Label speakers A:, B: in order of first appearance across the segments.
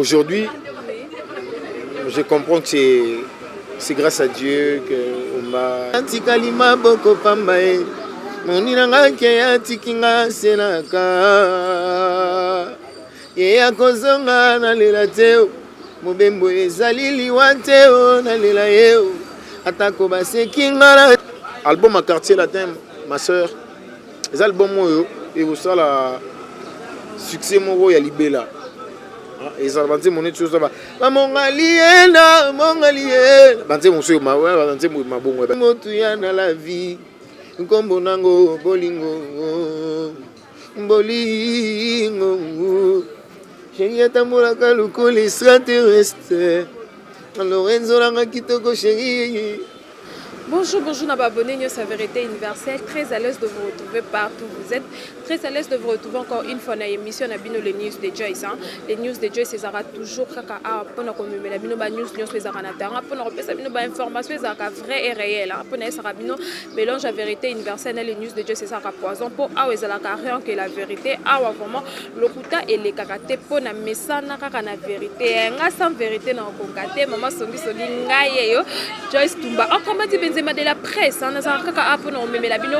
A: Aujourd'hui, je comprends que c'est grâce à Dieu que Omba. Atikali maboko pamba e moni na nga ke atiki nga selaka ye akozonga nalela te o mobembo ezali liwa te o nalela ye o atako baseki nga na album ya Quartier Latin, ma sœur, eza album oyo ekosala succès moko ya libela. Ezala banzembo neti oza bamongaliena mongaliena, banzembo mosusu, banzembo mabongo motuya na la vie, nkombo nango bolingo, bolingo. Chéri atambolaka lokola extraterrestre, Lorenzo nanga kitoko, chéri.
B: Bonjour, bonjour, na abonné News à Vérité Universelle. Très à l'aise de vous retrouver partout où vous êtes. Très à l'aise de vous retrouver encore une fois dans l'émission na bino, les news de Joyce. Hein. Les news de Joyce, ça sera toujours kaka a pona komemela bino ba news nyonso ezalaka na terrain, pona kopesa bino ba information ezalaka vrai et réel. Hein. Pona esaka bino mélange à Vérité Universelle na les news de Joyce ezalaka poison po awa ezalaka rien que la vérité. Awa vraiment lokuta elekaka te pona mesana kaka na vérité. Nga sans vérité na okoka te. Mama songi songi ngai eyo Joyce Tumba. Autrement dit Benzema de la presse, hein, nazalaka kaka a mpona komemela bino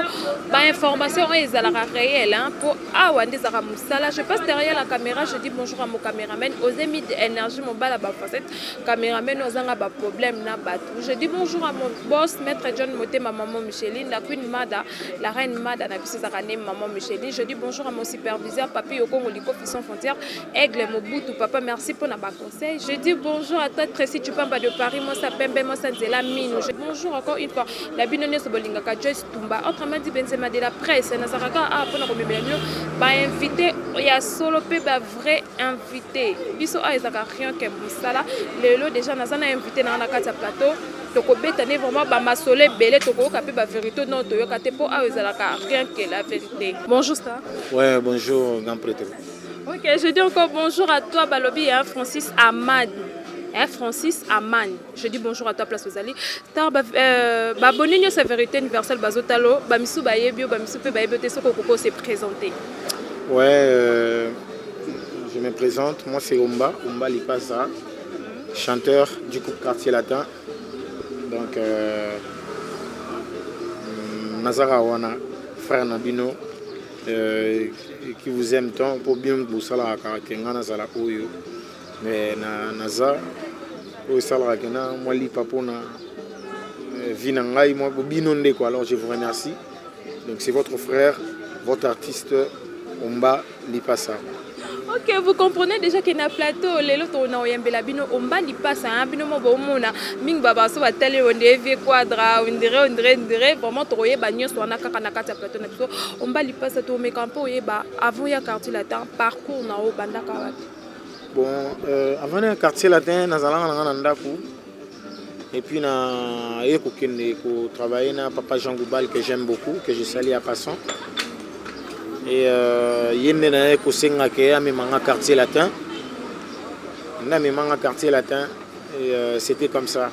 B: bainformation oyo ezalaka réel, hein, mpo awa nde ezalaka mosala. Je passe derrière la caméra, je dis bonjour à mon caméraman Ozemi Énergie, mobala bafacette, caméraman oyo azanga baproblème na bato. Je dis bonjour à mon boss, maître John Motema, maman Micheline, la queen Mada, la reine Mada na biso ezalaka nde maman Micheline. Je dis bonjour à mon superviseur Papi Yokongo Likofi sans frontière, Aigle Mobutu papa, merci mpona baconseil. Je dis bonjour à toi Tracy Chupamba de Paris, Mosa Pembe, Mosa Nzela Mino. Bonjour encore une fois na bino nyonso bolingaka Joyce Tumba, autrement dit Benzema de la presse. Nazalaka awa mpona komemela bino bainvité ya solo mpe bavrai invité. Biso awa ezalaka rien que mosala. Lelo déjà naza na invité nanga na kati ya plateau, tokobeta nde vraiment bamasolo ebele, tokoyoka mpe bavérité non toyoka te, mpo awa ezalaka rien que la vérité. Bonjour star.
A: Ouais, bonjour, grand prêtre.
B: Ok, je dis encore bonjour à toi, Balobi, hein, Francis Ahmad. Hein, Francis Aman. Je dis bonjour à toi, place ozali. Star, ba, ba nyonso Vérité Universelle bazotalo, ba misu ba yebio, ba misu pe ba yebio te soko koko se présenter.
A: Ouais, je me présente, moi c'est Omba, Omba Lipasa, chanteur du groupe Quartier Latin. Donc, Nazara wana, frère na bino, qui vous aime tant, pour bien bosalaka ke nga nazala oyo, mais na naza oyo esalaka ke na mwa lipa mpona vie na ngai mwa bino ndeko. Alors je vous remercie. Donc c'est votre frère, votre artiste Omba Lipasa.
B: Ok, vous comprenez déjà que na plateau lelo tona oyembela bino Omba Lipasa, hein, bino mo bomona mingi babaso batali on dirait quadra, on dirait, on dirait, on dirait vraiment. Tokoyeba nyonso wana kaka na kati ya plateau na biso. Omba Lipasa, tomeka mpe oyeba avant ya Quartier Latin, parcours na oyo bandaka wapi?
A: Bon, avant na Quartier Latin, nazalaka na nga na ndako et puis na ye kokende kotravailler na papa Jean Goubal, que j'aime beaucoup, que je salue en passant, et ye nde na ye kosengaka ye amemanga Quartier Latin, nde amemanga Quartier Latin et c'était comme ça.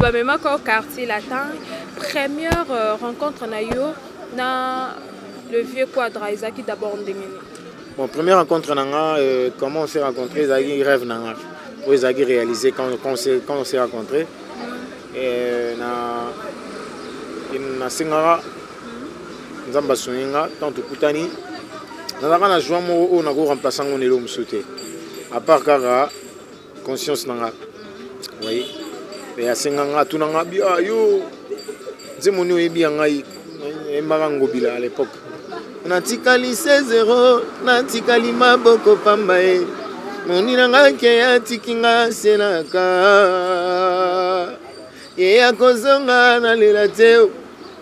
B: Bamemaka au Quartier Latin. Première rencontre na yo na le vieux Quadra ezalaki d'abord ndenge nini?
A: Bon, première rencontre na nga, comment on s'est rencontré, ezalaki rêve na nga oyo ezalaki réalisé quand on s'est rencontré. Et na nasengaka Nzambe asungi nga. Tant tokutani, nazalaka na joie moko oyo nako remplace yango na eloko mosusu te, à part kaka conscience na nga. Oui, e asenganga, atunanga bi: "Ah, yo nzembo nini oyebi ya ngai?" Eyembaka Ngobila à l'époque. Natikali se zero, natikali maboko pamba e moni na ngai ke atiki nga selaka ye akozonga nalela te o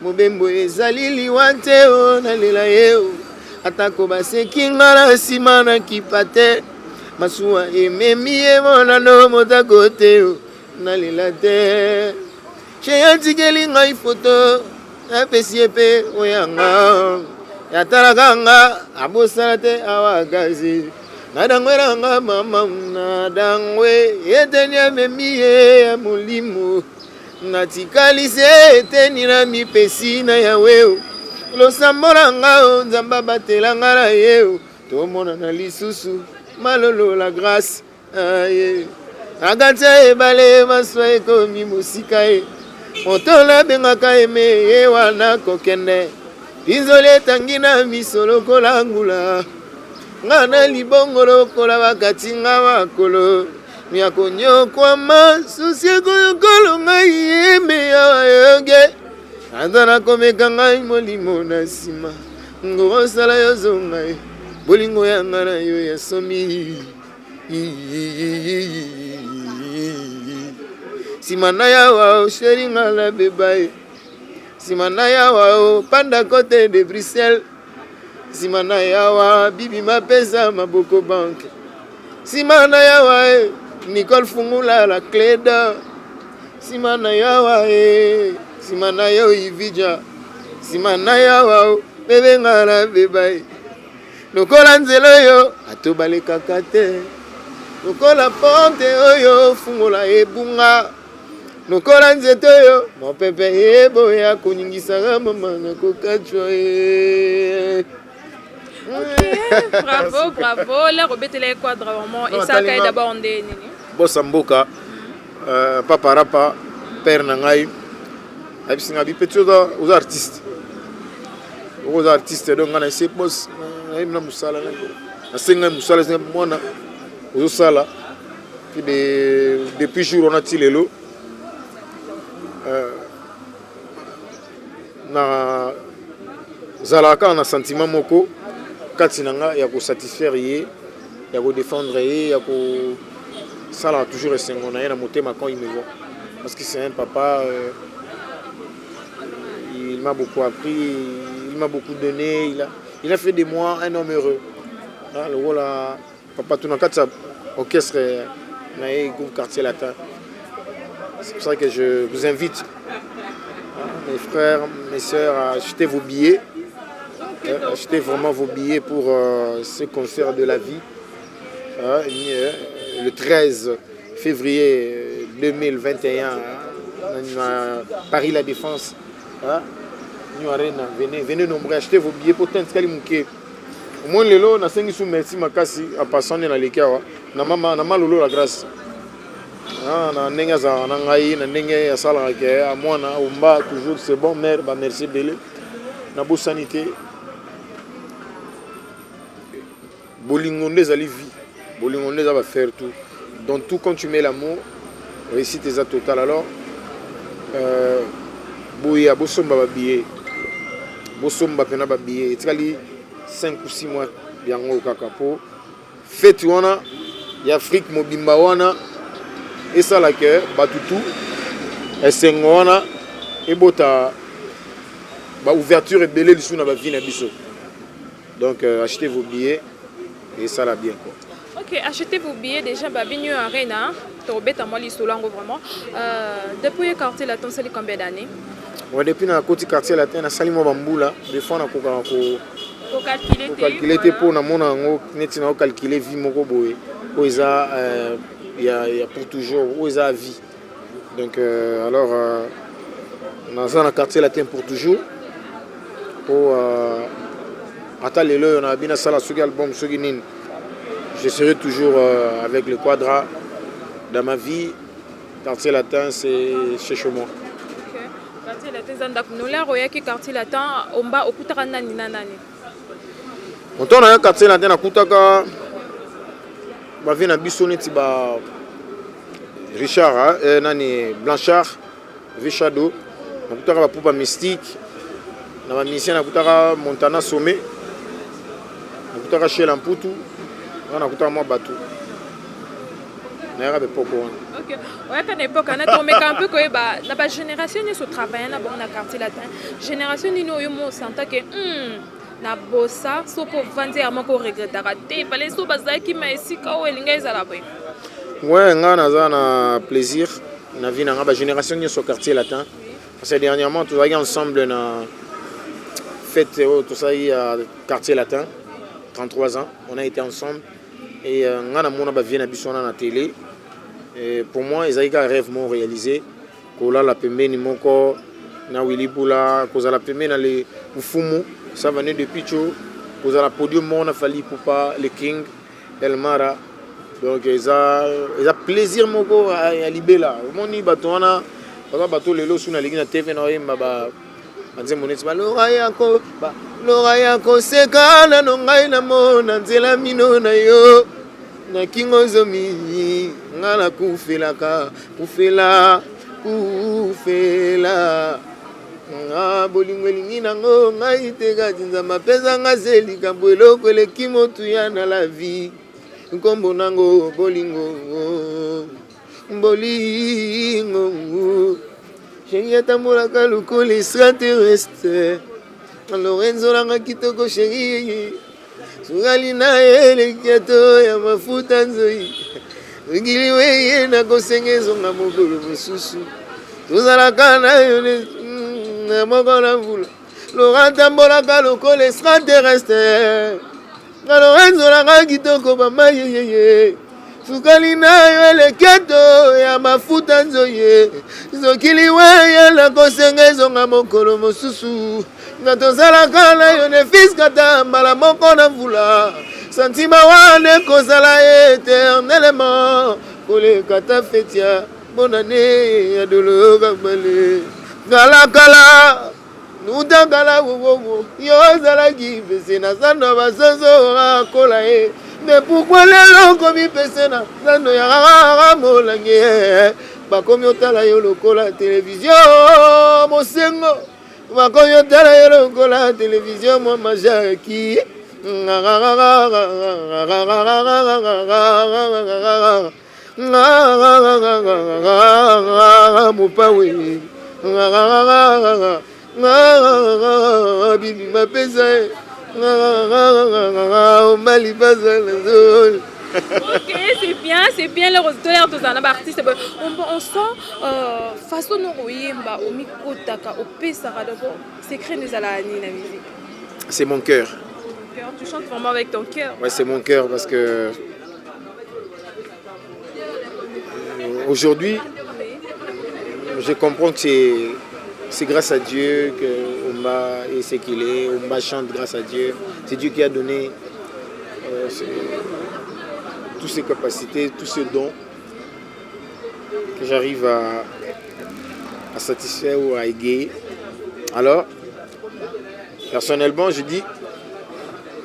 A: mobembo ezali liwa te o nalela ye o atako baseki nga na nsima na kipa te, masuwa ememi ye monano motako te o nalela te. Che atikeli ngai foto, apesi ye mpe oyanga atalaka nga, abosana te awa gazi nadangwela nga mama nadangwe eteni amemi ye ya molimo, natikali se eteni na mipesi na yawe losambo na nga o Nzambe abatela nga na ye o tomonana lisusu. Malolo la grâce aye na kati ya ebale maswa ekomi mosika ye moto nabengaka eme ye wana kokende pinzoli etangi na miso lokola ngula nga na libongo lokola bakati nga makolo ya konyokwama susi ekoyokolo ngai eme ya yoge aza nakomeka ngai molimo na nsima ngosala yo zonga ye bolingo ya nga na yo ya somi nsima na yawa osheri nga na beba ye nsima na yawa opanda cote de Bruxelles nsima na yawa bibi mapesa maboko banke nsima na yawa e Nicole fungula la clé d'or nsima na yawa e nsima na yo Ividja nsima na yawa o bebe nga na beba ye lokola nzela oyo bato balekaka te lokola porte oyo fungola ebunga lokola nzete oyo mopepe eboya koningisaka mama na kokatwa ye.
B: Ok, bravo, bravo. Là, obetela ye quadra vraiment. Esalaka ye d'abord nde nini?
A: Bosa mboka, papa rapa père na ngai ayebisi ngai bipeti oza artiste, oza artiste. Donc ngai na ese boss nayebi na mosala, nasengi ngai mosala, esengi mwana ozosala. Puis depuis jour wana ti lelo, na zalaka kaka na sentiment moko kati na nga ya kosatisfaire ye, ya kodéfendre ye, ya kosala toujours esengo na ye na motema quand il me voit, parce que c'est un papa, il m'a beaucoup appris, il m'a beaucoup donné, il a fait de moi un homme heureux. Ah, lokola papa tuna kati ya orchestre na ye, groupe Quartier Latin. C'est pour ça que je vous invite, hein, mes frères, mes sœurs, à acheter vos billets. Achetez vraiment vos billets pour ce concert de la vie, hein, le 13 février 2021, hein, na Paris La Défense, hein, New Arena. Venez, venez nombreux, achetez vos billets pour teint moke. Omoni lelo nasengi su merci makasi en passant nde naleki awa na mama na Malolo la grâce. Ah, na ndenge azalaka na ngai, na ndenge asalaka ke mwana omba toujours c'est bon mère, bamerci ebele. Nabosani te, bolingo nde ezali vie, bolingo nde eza bafaire tout dans tout. Quand tu mets l'amour, réussite eza total. Alors boya bosomba babillet, bosomba mpena babillet. Etikali 5 ou 6 mois yango kaka mpo fête wana ya Afrique mobimba wana esala ke bato tu esengo wana ebota baouverture ebele lisusu na bavie na biso. Donc achetez vos billets et esala bien quoi.
B: Ok, achetez vos billets déjà, babi New Arena. Tobeta mwa lisolo yango vraiment. Depuis Quartier Latin, osali combien d'années?
A: Ouais, depuis na koti Quartier Latin, nasali mwa bambula. Des fois nakokaka ko
B: kocalculer te.
A: Kocalculer te mpo namona yango neti na ocalcule vie moko boye oyo eza ya pour toujours, oyo eza vie. Donc alors naza na Quartier Latin pour toujours mpo ata lelo oyo nayebi nasala soki album soki nini, je serai toujours avec le quadra dans ma vie. Quartier Latin, c'est chez moi.
B: Ok. Quartier Latin eza ndako no. Lere oyaki Quartier Latin, omba okutaka nani na nani?
A: Moto na ya Quartier Latin, nakutaka bavie na biso neti ba Richard, hein, nani, Blanchard Vichado, nakutaka bapupa mystique na bamusicien, nakutaka Montana Sommet, nakutaka Shela Mputu wana, nakutaka mwa bato nayaka bepoko wana.
B: Ok, oyaka na époque wana. Tomeka mpe koyeba na bagénération nyonso travaille na bango na Quartier Latin, génération nini oyo mo osanta ke na bosa so mpo ovandi ya moko oregretaka te fale so bazalaki ma esika oyo elinga ezala boye?
A: Ouais, nga naza na plaisir na vie na nga bagénération nyonso Quartier Latin, parce que dernièrement tozalaki ensemble na fête oyo tosalaki ya Quartier Latin 33 ans. On a été ensemble et nga namona bavie na biso wana na télé. Et pour moi ezalaki kaka rêve moko réalisé, kolala pembeni moko na Willy Bula, kozala pembeni na le Mfumu Savane de Picho, kozala podium moko na Fally Ipupa le King. Elmara. Donc eza eza plaisir moko ya libela. Omoni bato wana baza bato lelo soki nalingi na TV na oyemba ba banzembo neti balora yako balora ya koseka nano ngai namona nzela mino na yo na kingo zomi nga nakufelaka kufela kufela nga bolingo elingi nango ngai te kati nzambe apesa nga se likambo eloko eleki motuya na la vie nkombo nango bolingo bolingo chéri atambolaka lokola extraterrestre Lorenzo nanga kitoko chéri sukali na elekiato ya mafuta nzoi ngili weye nakosenga ezonga mokolo mosusu tozalaka na yo na moko na mvula Laurent tambolaka lokola extraterrestre nga Lorenzo nanga kitoko bamayeyeye sukali na yo eleketo ya mafuta nzoye zokili weye nakosenga ezonga mokolo mosusu nga tozalaka na yo nefiske ata mbala moko na mvula santima wana ekozala eternellement koleka ata feti ya bonane ya dolo kambale kalakala Nutakala wowowo yo ozalaki pese na zando ya basoso akola ye mais pourquoi lelo okomi pese na zando ya molangi bakomi otala yo lokola televizio mosengo bakomi otala yo lokola televizio mwa majaki mopawe bibi mapesa ye omali bazala zoli.
B: Ok, c'est bien, c'est bien. Les auditeurs, tous en artiste, on sent façon non oyemba, omikotaka, opesaka d'abord secret nous à la ni la musique.
A: C'est mon cœur.
B: Cœur, tu chantes vraiment avec ton cœur.
A: Ouais, c'est mon cœur parce que aujourd'hui, je comprends que c'est grâce à Dieu que Omba est ce qu'il est. Omba chante grâce à Dieu. C'est Dieu qui a donné toutes ses capacités, tous ses dons que j'arrive à satisfaire ou à égayer. Alors, personnellement, je dis,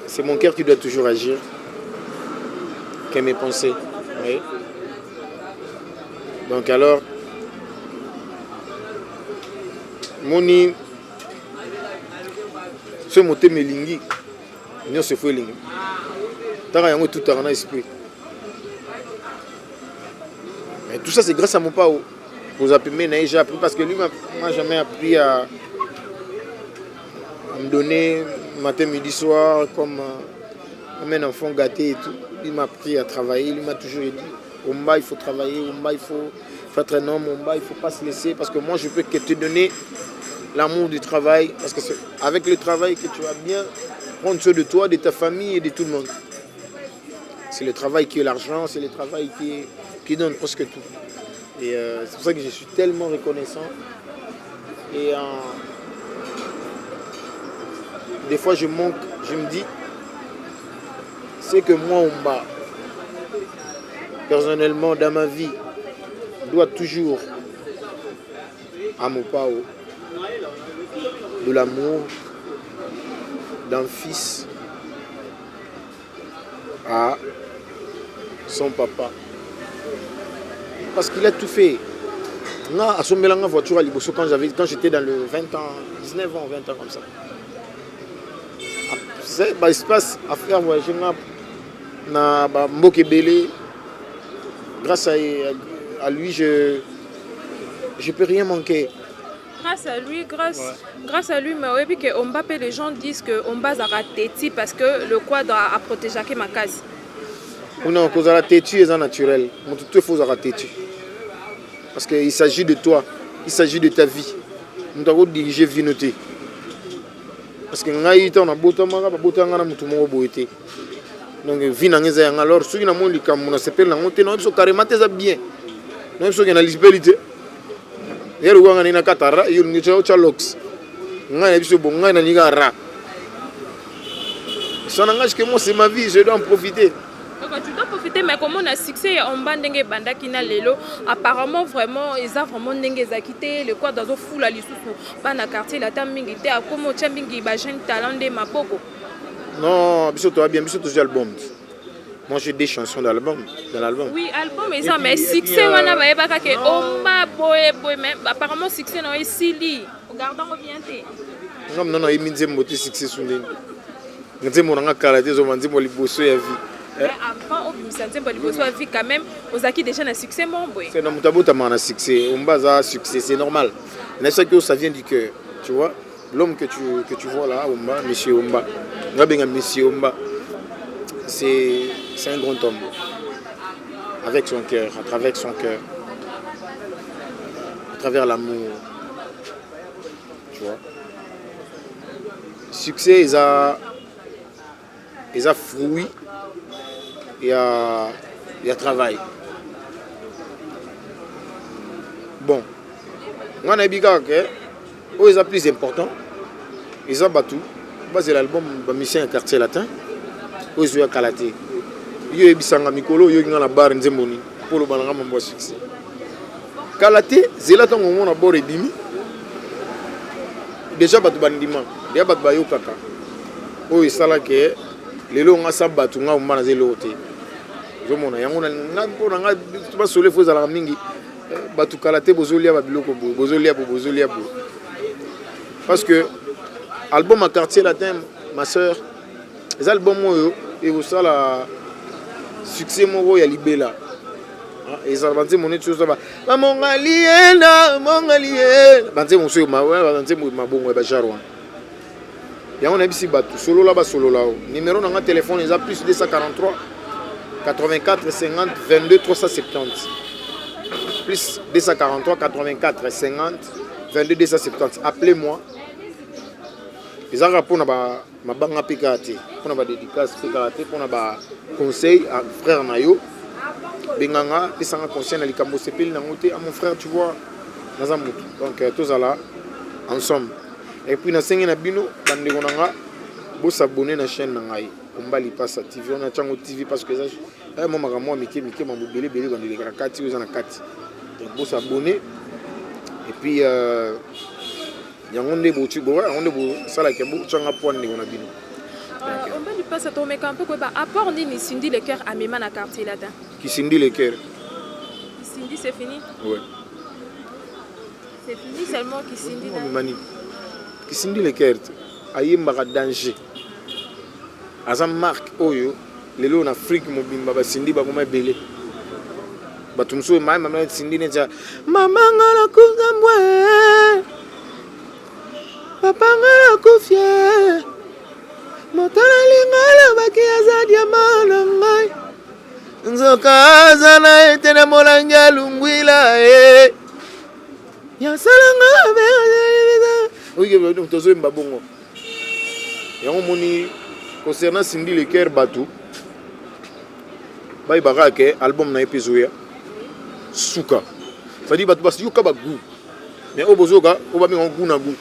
A: c'est mon cœur qui doit toujours agir que mes pensées. Oui. Donc alors, moni so motema elingi nyonso efo elingi ntaka yango etutaka na esprit. Mais tout ça, c'est grâce à mon pao kozwa pembeni na ye. J'ai appris parce que lui m'a jamais appris à me donner matin, midi, soir comme un enfant gâté et tout. Il m'a appris à travailler. Il m'a toujours dit: Omba, il faut travailler. Omba, il faut être un homme. Omba, il faut pas se laisser, parce que moi, je peux que te donner l'amour du travail, parce que c'est avec le travail que tu vas bien prendre soin de toi, de ta famille et de tout le monde. C'est le travail qui est l'argent, c'est le travail qui donne presque tout. Et c'est pour ça que je suis tellement reconnaissant. Et des fois, je manque, je me dis, c'est que moi, Omba, personnellement, dans ma vie, doit toujours à Mopao de l'amour d'un fils à son papa. Parce qu'il a tout fait. Nga asombelanga voiture à liboso quand j'étais dans le 20 ans, 19 ans, 20 ans comme ça. C'est ba espace à faire voyager nga na ba mboka ebele. Grâce à lui, je peux rien manquer.
B: Grâce à lui, grâce à lui, mais oui, que Omba, les gens disent que Omba azala têtu parce que le quadre a protégé makasi.
A: Non, kozala têtu eza naturel. Moto to faut ozala têtu. Parce que il s'agit de toi, il s'agit de ta vie. Moto akodiriger vie no te. Parce que ngai ntango nabotamaka, babotanga na motu moko boye te. Donc vie na ngai eza yanga. Alors soki namoni likambo nasepeli nango te, nayebi so carrément te eza bien. Nayebi soki nalisepeli te. Ye lokola ngai ndenge nakata ra, yo olingi otya lox. Ngai nayebi so bon, ngai nalingi ra. Ça n'engage que moi, c'est ma vie, je dois en profiter.
B: Donc Cas, tu dois profiter, mais comment on succès ya Omba ndenge ebandaki na lelo, apparemment vraiment eza vraiment ndenge ezalaki te. Le Quadra azofula lisusu bana Quartier Latin mingi te, akoma otya mingi bajeune talent nde maboko.
A: Non, biso toza bien, biso tozwi album. Moi, j'ai des chansons d'album, dans l'album.
B: Oui, album eza, mais succès wana bayebaka ke Omba boye boye, mais apparemment succès na esili, ogardango bien te.
A: Nga nano ayembi nzembo te. Succès su ndeni? Nzembo nanga kala te, ezoma nzembo liboso ya vie.
B: Mais avant obimisa nzembo ya liboso ya vie, quand même ozalaki déjà na succès moko boye.
A: C'est na moto abotamaka na succès. Omba aza succès, c'est normal. Na soki ça vient du cœur, tu vois. L'homme que tu vois là, Omba, monsieur Omba, nga benga monsieur Omba, c'est un grand homme avec son cœur, à travers son cœur, à travers l'amour, tu vois. Succès eza fruit ya travail. Bon, nga nayebi kaka ke oyo eza plus important, eza bato bazela album bamusicien ya Quartier Latin oyo ezoya kala te. Yo oyebisanga mikolo oyoki nga na bar nzembo nini mpo oloba nanga mambo ya succès kala te. Zela ntango omona bor ebimi déjà, bato bandima deya, bato bayokaka oyo esalaka lelo. Nga sa bato, nga omba naza eloko te. Ozomona yango nga mpo na nga basole fo ezalaka mingi. Bato kala te bozolia babiloko boye, bozolia boye, bozolia boye, parce que album ya Quartier Latin, ma sœur, eza album oyo ekosala succès moko ya libela. Ezala banzembo neti oza bamongaliena mongaliena, banzembo mosusu, banzembo mabongo ya bagenre wana. Yango nayebisi bato, solola, basolola o numéro na nga telefone eza plus 243 84 50 22 370, plus 243 84 50 22 270. Appelez-moi. Eza kaka mpona mabanga mpe kaka te, mpona badédicace mpe kaka te, mpona baconseil. Frère na yo, benganga, pesanga conseil na likambo osepeli nango te. Ah, mon frère, tu vois, naza motu, donc tozala ensemble. Et puis nasengi na bino, bandeko na nga, bosabone na chaîne na ngai Omba Lipasa TV wana. Tiango TV parce que eza mwa makambo mwa mike mike, mambo ebele ebele bando elekaka kati oyo eza na kati. Donc bosabone et puis yango nde yango nde bosalaka, botyanga poa ndeko na bino.
B: Omba Lipasa, tomeka mpe koyeba apport nini Cindy Le Cœur amema na Quartier Latin.
A: Kicindy Le Cœur.
B: Cindy, c'est fini.
A: Ouais.
B: C'est fini seulement Kicindy.
A: Amema nini Kicindy Le Cœur te? Ayembaka danger, aza marque oyo lelo na Afrique mobimba. Basindi bakoma ebele, bato mosusu mama Cindy neti mama nga nakufa mbwe, papa nga nakufie, moto nalinga alobaki aza diamant na ngai, nzoka aza na ete na molangi alungwila ye yasalanga. Tozoyemba bongo. Yango omoni, concernant Cindy Le Cœur, bato bayebaka ke album na ye mpe ezoya suka, c'est-à-dire bato bayoka bagoût, mais oyo bozoyoka oyo babengango goût na goût,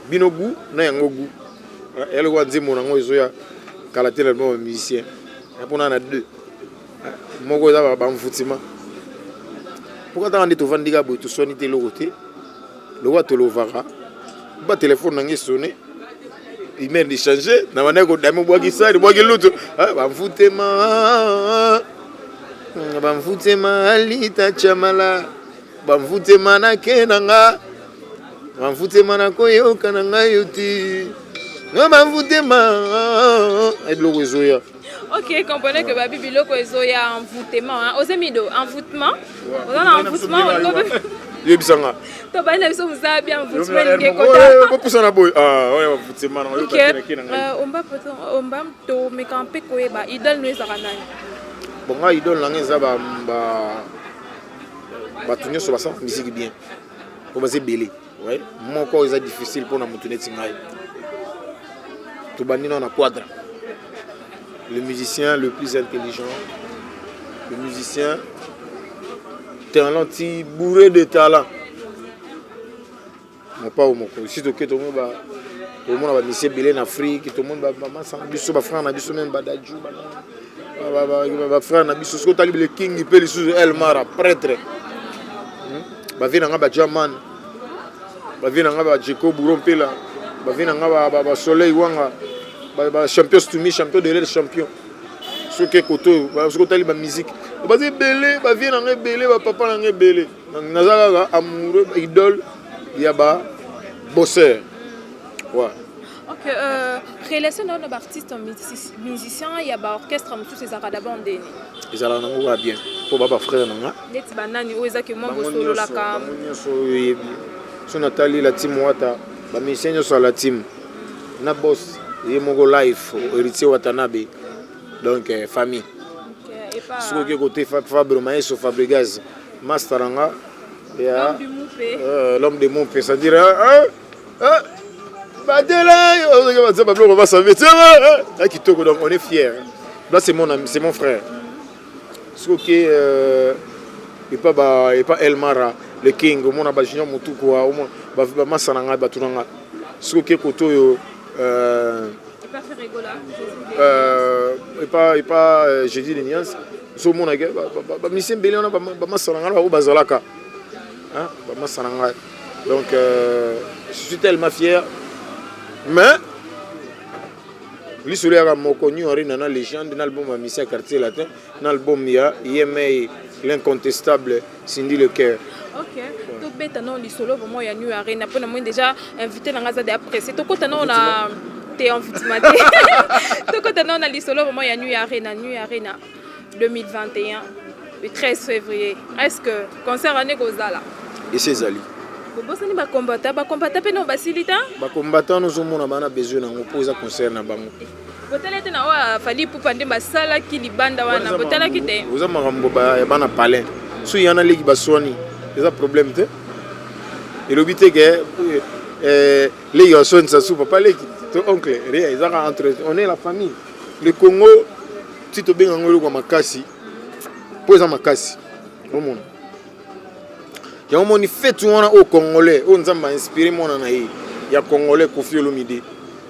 A: bino goût na yango goût ya lokola nzembo nango ezoya kala te. L'album ya musicien mpona na deux moko eza bamfutima mpoka ntanga nde tovandi kaka boye, toswani te, eloko te, lokola tolovaka ba telefone nange esone, email d'échanger na bandaki kodame, obwaki sali, obwaki lutu, bamfutema, bamfutema alita chamala, bamfutema nake na nga, bamfutema nakoyoka na ngai yo ti nga bamfutema biloko ezoya.
B: Ok, comprenez que babi biloko ezoya, envoûtement, hein. Ozemido envoûtement, oza na envoûtement.
A: Yebisanga.
B: Tobali na biso mosala bien, envoûtement elingi ekota.
A: Bopusana boye oyo envoûtement.
B: Ok, Omba, Omba, tomeka mpe koyeba idole no ezalaka nani?
A: Bon, nga idole nanga eza bato nyonso basala musique bien, po baza ebele. Moko eza difficile mpona motu neti ngai. Tobandi nao na Quadra, le musicien le plus intelligent, le musicien talent ti bourré de talent, mopao moko. Si toke, tomoni tomona bamusicien ebele na Afrique, tomoni bamasanga biso, bafrère na biso, même badaju. Bafrère na biso, soki otali le King mpe lisusu El Mara prêtre, Bavie na nga bajaman, bavie na nga bajeko bouro mpela, bavie na nga basoleil wanga, bachampion stumi, champion de l'air, champion. Soki ekoto oyo, soki otali bamusique, baza ebele. Bavie na nga ebele, bapapa na nga ebele. Naza kaka amoureux, idole ya babosseur, ouais.
B: Ok, relation na yo na baartiste musicien ya baorchestre mosusu ezalaka d'abord ndeni?
A: Ezalaka nango kaka bien, mpo ba bafrère na nga.
B: Neti banani oyo ezaki mwa bosololaka?
A: Bango nyonso oyo oyebi. So natali la team Wata, bamusicien nyonso ya la team na boss ye moko life, Héritier Watanabe, donc famille. Soki oke kote Fabre Maeso, Fabrigaz, master na nga ya l'homme de Mumpe, c'est-à-dire badela baza babiloko basabe ya kitoko. Donc on est fier là, c'est mon frère. Soki oke epa ba epa Elmara le King, omona bajunior motuku, omona bamasa na ngai, bato na ngai. Soki oke kote oyo, epa Jésus de Nuance, so omonake bamisie ebele wana, bamasa na ngai bango bazalaka bamasa na ngai. Donc je suis tellement fier, mais lisolo yaka moko New Arena na légende na album ya Misia Quartier Latin, na album ya Yemei, l'incontestable Cindy Le Cœur.
B: Ok, tobeta nao lisolo vraiment ya New Arena, mpona moi déjà invité na nga aza déjà pressé. Tokota nao na te envoûtement te, tokota nao na lisolo vraiment ya New Arena. New Arena 2021, le 13 février, est ce que concert ane kozala?
A: Esi ezali.
B: Bobosani bakombata, bakombata mpe nao basili ta.
A: Bakombata wana ozomona bana besoin nango mpo eza concert na bango.
B: Botala ete na oyo Fally Ipupa nde basalaki libanda wana, botalaki te?
A: Oza makambo ya bana palin. So yana leki baswani, eza problème te. Elobi te ke leki baswanisa su papa leki to oncle, rien. Ezaka entre, on est la famille, le Congo. Ti tobenga yango eloko ya makasi mpo eza makasi. Omona yango, moni fete wana oyo congolais oyo Nzambe ainspire mwana na ye ya congolais Koffi Olomide,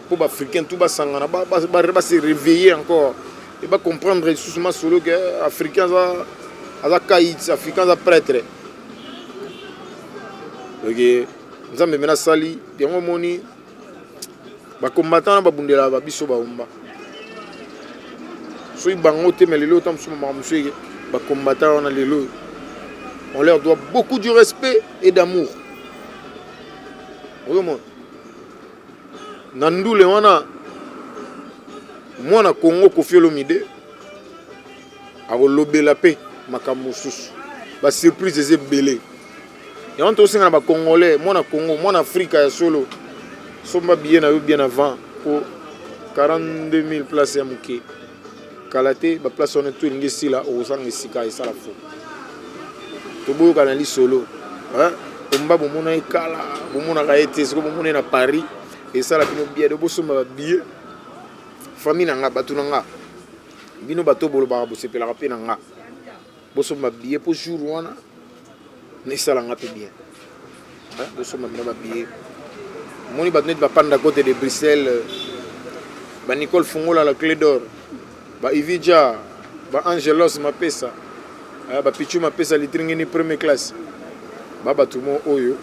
A: mpo baafricain tout basangana, base réveiller encore et bacomprendre lisusu masolo ke africain aza kait, africain aza prêtre. Ok, Nzambe mena asali yango. Omoni bacombattant na babundelaka babiso baomba soki bango te. Mais lelo ota mosusu makambo mosusu eke bacombattant wana lelo, on leur doit beaucoup du respect et d'amour. Ozomona na ndule wana, mwana Congo Koffi Olomide akolobela mpe makambo mosusu, basurprise eza ebele. Yango tosenga na bacongolais, mwana Congo, mwana Afrika ya solo, somba billet na yo bien avant, po 42 000 place ya moke. Kala te baplace wana to elingi esila, okozanga esika esala. Fo toboyoka na lisolo omba bomona ye kala, bomonaka ye te. Soki bomona ye na Paris, esala bino bien. Do bosomba babillet, famille na nga, bato na nga, bino bato bolobaka, bosepelaka mpe na nga, bosomba billet mpo jour wana esalanga mpe bien. Bosomba bino babillet. Omoni bato neti bapanda côte de Bruxelles, banicole Fungola, la clé d'or, baivija, baangelos Mapesa, bapichu Mapesa, litringini premier classe, ba bato mo oyo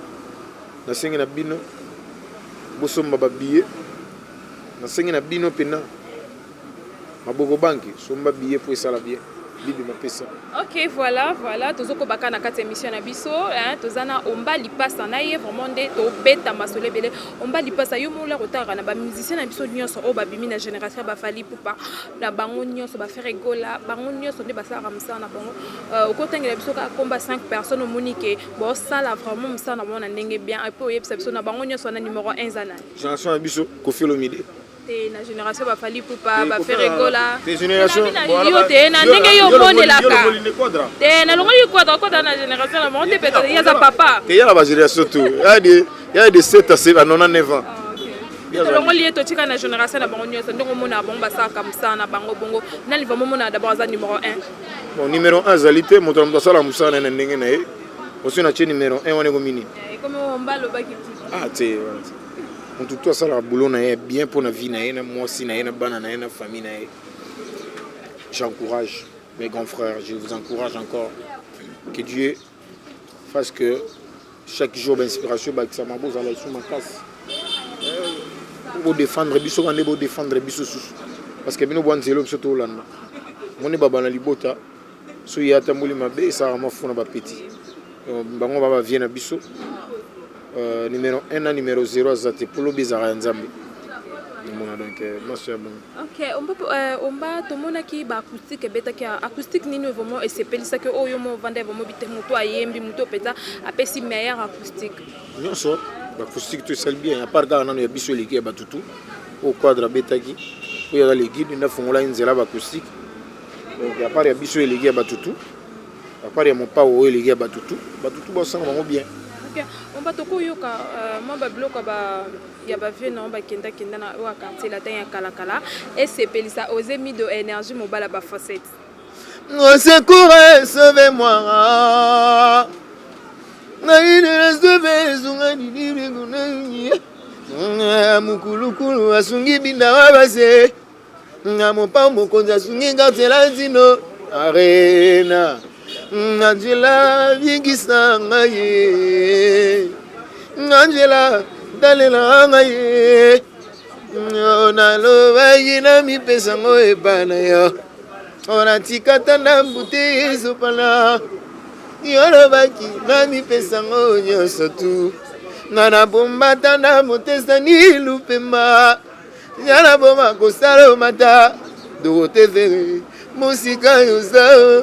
A: nasengi na bino bosomba babillet. Nasengi na bino mpena maboko banki, somba billet mpo esala bien. Bibi Mapesa.
B: Ok, voilà, tozokobaka na kati ya émission na biso, hein, toza na Omba Lipasa na ye vraiment nde tobeta masolo ebele. Omba Lipasa, yo mola kotalaka na bamusicien na biso nyonso oyo babimi na génération ya baFally Ipupa, na bango nyonso, baFerre Gola, bango nyonso nde basalaka mosala na bango, okotangela biso kaka komba 5 personnes omoni ke bosala vraiment mosala na bango na ndenge bien, et puis oyebisa biso na bango nyonso wana numéro 1 eza nani?
A: Génération na biso, Koffi Olomide.
B: Te, na génération baFally Ipupa, baFerre Gola yo te, na ndenge yo omonelaka te. Nalongoli Quadra, Quadra na génération na bango te, peut-être ye aza papa.
A: Te, ya na bagénération tout ya de 7 à 99 ans.
B: Tolongoli ye, totika na génération na bango nyonso, ndenge omona bango basalaka mosala na bango bongo, nani vraiment omona d'abord aza numéro 1?
A: Bon, numéro 1 azali te. Moto na moto asala mosala na ye na ndenge na ye. Osi na tie numéro 1 wana ekomi nini?
B: Ekomi Omba alobaki.
A: Ah te, wana te. Motu to asalaka boulot na ye bien mpo na vie na ye, na mwasi na ye, na bana na ye, na famille na ye. J'encourage mes grands frères, je vous encourage encore. Que Dieu fasse que chaque jour bainspiration bakisama, bozala esu makasi bodéfendre biso kaka nde bodéfendre biso susu, parce que bino bwa nzela biso tolanda moni baba na libota. So ye atamboli mabe, esalaka mafuna bapeti bango ba bavie na biso. Numéro 1 na numéro 0 aza te, mpo lobi ezalaka ya Nzambe. Omona, donc maso ya bongo.
B: Ok, Omba, Omba, tomonaki baacoustique ebetaki. Acoustique nini vraiment esepelisaki oyo mo ovanda vraiment bite moto ayembi, moto mpenza apesi meilleur acoustique?
A: Nyonso baacoustique to esali bien, à part kaka nano ya biso eleki ya batutu oyo Quadre abetaki, oyo aza le guide nde afungolaki nzela baacoustique. Donc à part ya biso eleki ya batutu, à part ya Mopao oyo eleki ya batutu, batutu basala bango bien.
B: Ok, Omba, tokoyoka mwa babiloko ya bavieux nango bakendakenda na oyo ya Quartier Latin ya kalakala esepelisa Ose Mido Énergie, mobala bafacette.
A: Au secours, sauvez-moi. Mukulukulu asungi binda wa base nga mopa mokonzi asungi Quartier Latino Arena. Angela, bikisa ngai. Angela, talela ngai. Nalobaki na mipesango epai na yo, natika ta ndambu te ezopana. Yolobaki na mipesango nyonso tu nga nabomba ta ndambu te sani lupemba ya naboma kosala omata Dorote Fere mosika yoza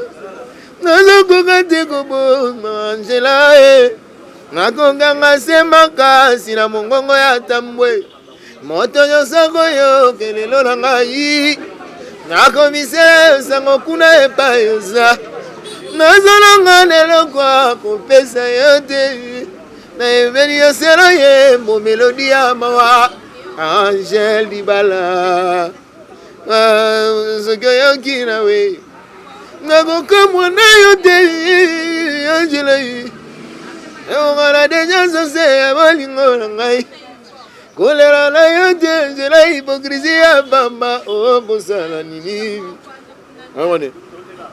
A: nazokoka te koboma. Angela e nakonganga se makasi na mongongo ya tambwe, moto nyonso koyoka lelo na ngai nakomisela sango kuna epai oza. Nazolonga leloko kopesa yo te, nayebeli yo selo ye mo mélodie ya mawa. Angel Libala, soki oyoki na we nakokamwa na yo te. Angela, ongana deja sose ya bolingo na ngai, kolela na yo te. Angela, hypocrisie ya pamba, okosala nini awane?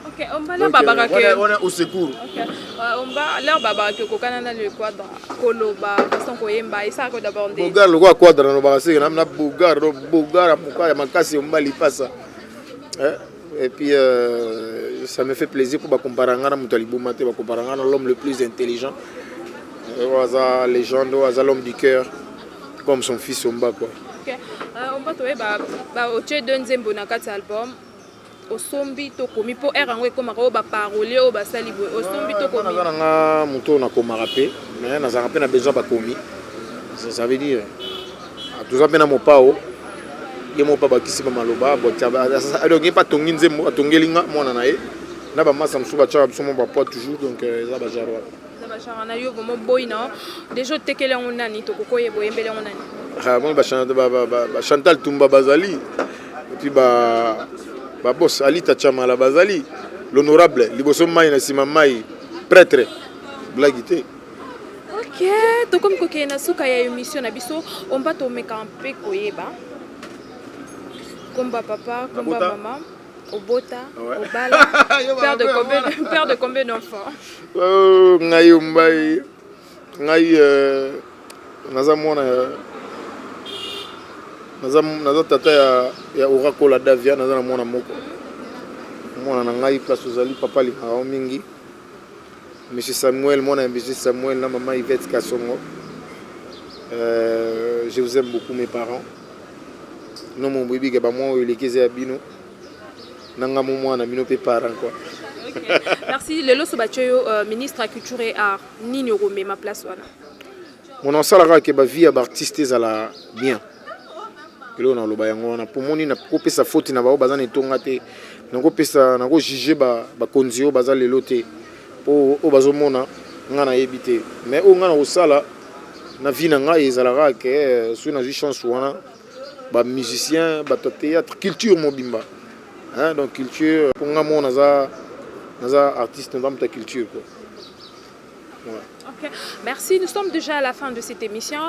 B: Ok, Omba, leo babaka ke
A: wana au secours.
B: Ok. Omba, leo babaka ke kokana na le Quadre koloba façon koyemba esalaka d'abord nde
A: Bogar lokola Quadre nalobaka seke na bogar bogar ya moka ya makasi Omba lipasa. Et puis ça me fait plaisir pour bacomparer nga na moto ya liboma te, bacomparer nga na l'homme le plus intelligent oyo aza légende, oyo aza l'homme du cœur comme son fils Omba quoi.
B: Ok. Omba, toyeba otie deux nzembo na kati ya album. Osombi to komi mpo aire yango ekomaka oyo baparolier oyo basali boye? Osombi to komi?
A: Naza nanga moto oyo nakomaka mpe, mais nazalaka mpe na besoin bakomi. Ça veut dire toza mpe na Mopao, ye moko mpe abakisi bamaloba. Donc ye mpe atongi nzembo, atongeli nga mwana na ye na bamasa mosusu batiaka biso mo bapoids toujours. Donc eza bagenre wana.
B: Eza bagenre wana. Yo vraiment boyi na déjà otekeli yango nani? Tokoki oyeba oyembeli yango nani?
A: Moni Bachantal Tumba bazali, et puis babos Alita Chamala bazali, l'honorable liboso mai na nsima mai, prêtre blagi te.
B: Ok, tokomi kokende na suka ya émission na biso. Omba, tomeka mpe koyeba komba papa, komba mama, obota, obala, père de combien d'enfants?
A: Oh, ngai Ombai, ngai naza mwana naza tata ya Orakola Davia. Naza na mwana moko, mwana na ngai place ozali, papa alingaka yo mingi, Monsieur Samuel, mwana ya Monsieur Samuel na mama Yvette Kasongo. Je vous aime beaucoup, mes parents. No mo boyebi ke bamwa oyo eleki eza ya bino na nga mo mwana bino mpe parent quoi.
B: Okay. Merci. Lelo so batie yo ministre ya culture et art, nini okomema place wana?
A: Mona osalaka ke bavie ya baartiste ezala bien. Eloko naloba yango wana, po moni nakopesa faute na bango baza na etonga te, nakopesa nakojuge bakonzi oyo baza lelo te, mpo oyo bazomona nga nayebi te. Mais oyo nga na kosala na vie na ngai ezalaka ke soki nazwi chance wana, bamusicien, bato ya théâtre, culture mobimba, hein, donc culture, mpo nga moko naza artiste, naza moto ya culture quoi. Ouais.
B: Ok, merci. Nous sommes déjà à la fin de cette émission.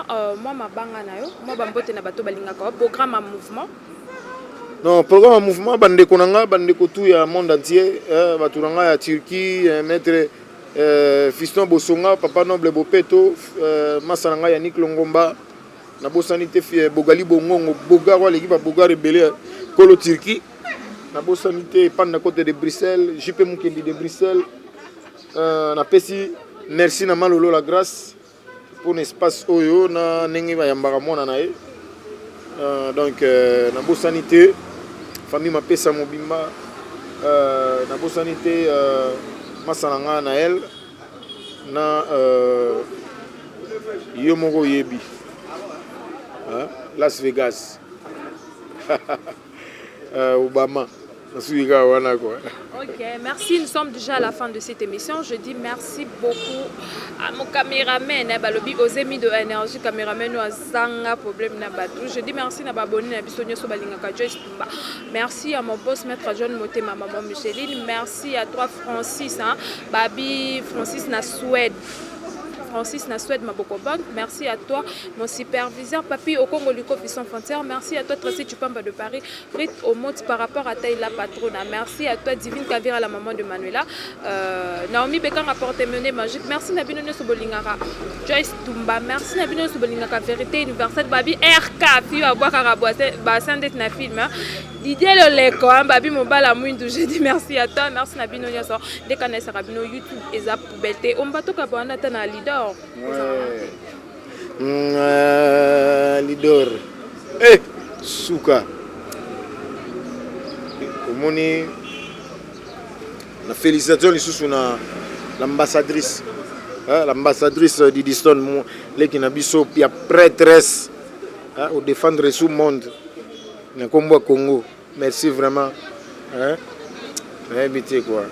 B: Moi, ma banga na yo, moi, bambote na bato balingaka, programme en mouvement.
A: Non, programme ya mouvement, bandeko na nga, bandeko tout ya monde entier, eh, bato na nga ya Turquie, eh, maître eh, Fiston Bosonga, papa noble Bopeto, eh, masa na nga Yannick Longomba, nabosani te eh, Bogali Bongongo, Bogar oyo aleki ba Bogar ebele, kolo Turquie, nabosani te Panda Cote de Bruxelles, JP Mukendi de Bruxelles, napesi merci na Malolo la grâce mpona espace oyo na ndenge bayambaka mwana na ye. Donc nabosani te famille Mapesa mobimba, nabosani te masa na ngai Nael na yo moko oyebi Las Vegas, Obama, nasuki kaka wana quoi.
B: Ok, merci. Nous sommes déjà à la fin de cette émission. Je dis merci beaucoup à mon caméraman, hein, balobi Ozemi de Énergie, caméraman oyo azanga problème na bato. Je dis merci na ba abonné na biso nyonso balingaka Joyce Tumba. Merci à mon boss maître John Motema, maman Micheline. Merci à toi Francis, hein, Babi Francis na Suède. Francis na Suède Maboko Bank. Merci à toi, mon superviseur Papi Okongo Lukofi sans frontières. Merci à toi Tracy Chupamba de Paris. Brit Omot par rapport à Taïla Patrona. Merci à toi Divine Kavira, la maman de Manuela. Naomi Bekanga porte-monnaie magique. Merci na bino nyonso bolingaka Joyce Tumba. Merci na bino nyonso bolingaka Vérité Universelle. Babi RK, fille abwakaka bassin ndeti na film. Hein. Didier Loleko, hein, Babi Mobala Mwindu, je dis merci à toi. Merci na bino nyonso. Ndeka na esaka bino YouTube eza poubelle te. Ombato ka bana ata na leader.
A: Ouais. Leader. Eh, suka. Omoni na félicitation lisusu na l'ambassadrice, hein, l'ambassadrice Didi Stone, leki na biso ya prêtresse, hein, au défendre sous monde na kombo ya Congo. Merci vraiment, hein? Nayebi te quoi.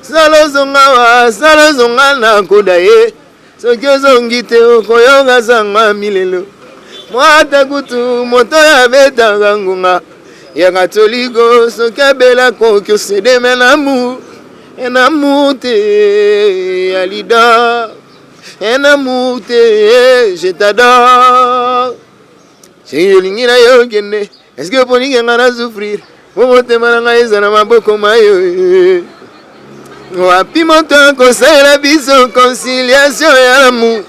A: Sala ozonga wa, sala ozonga na koda ye. Soki ozongi te okoyoka sanga milelo. Mwata kutu moto abetaka ngonga ya katoliko soki abela koki osedeme na amour, un amour te ya leader, un amour te, je t'adore. Soki olingi na yo okende, est-ce oponingi nga na souffrir po motema na ngai eza na maboko mayo? Wapi moto akosalela biso conciliation ya lamu?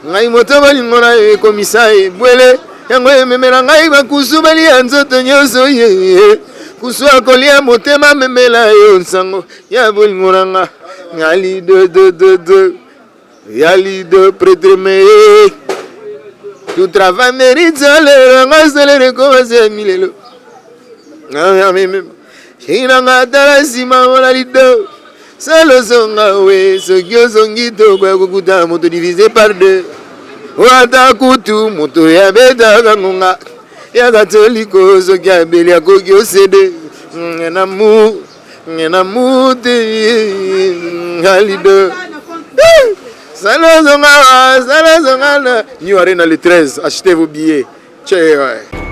A: Ngai moto bolingo na yo ekomisa ebwele, yango ememela ngai bakusu balia nzoto nyonso ye. Kusu akolia motema, memela yo nsango ya bolingo na nga ngali dodododo ya leader prêtre meye. Tout travail mérite salaire, nga salaire ekoma milelo. Inanga tala nsima mona lido sala ozonga we. Soki ozongi tokoya kokuta moto divisé par deux. Ata kutu moto yabetaka ngonga ya katoliko soki abeli akoki osede namu namu te ngalido. Sala ozonga, sala ozonga na New Arena le 13. Achetez vos billets. Tche, ouais.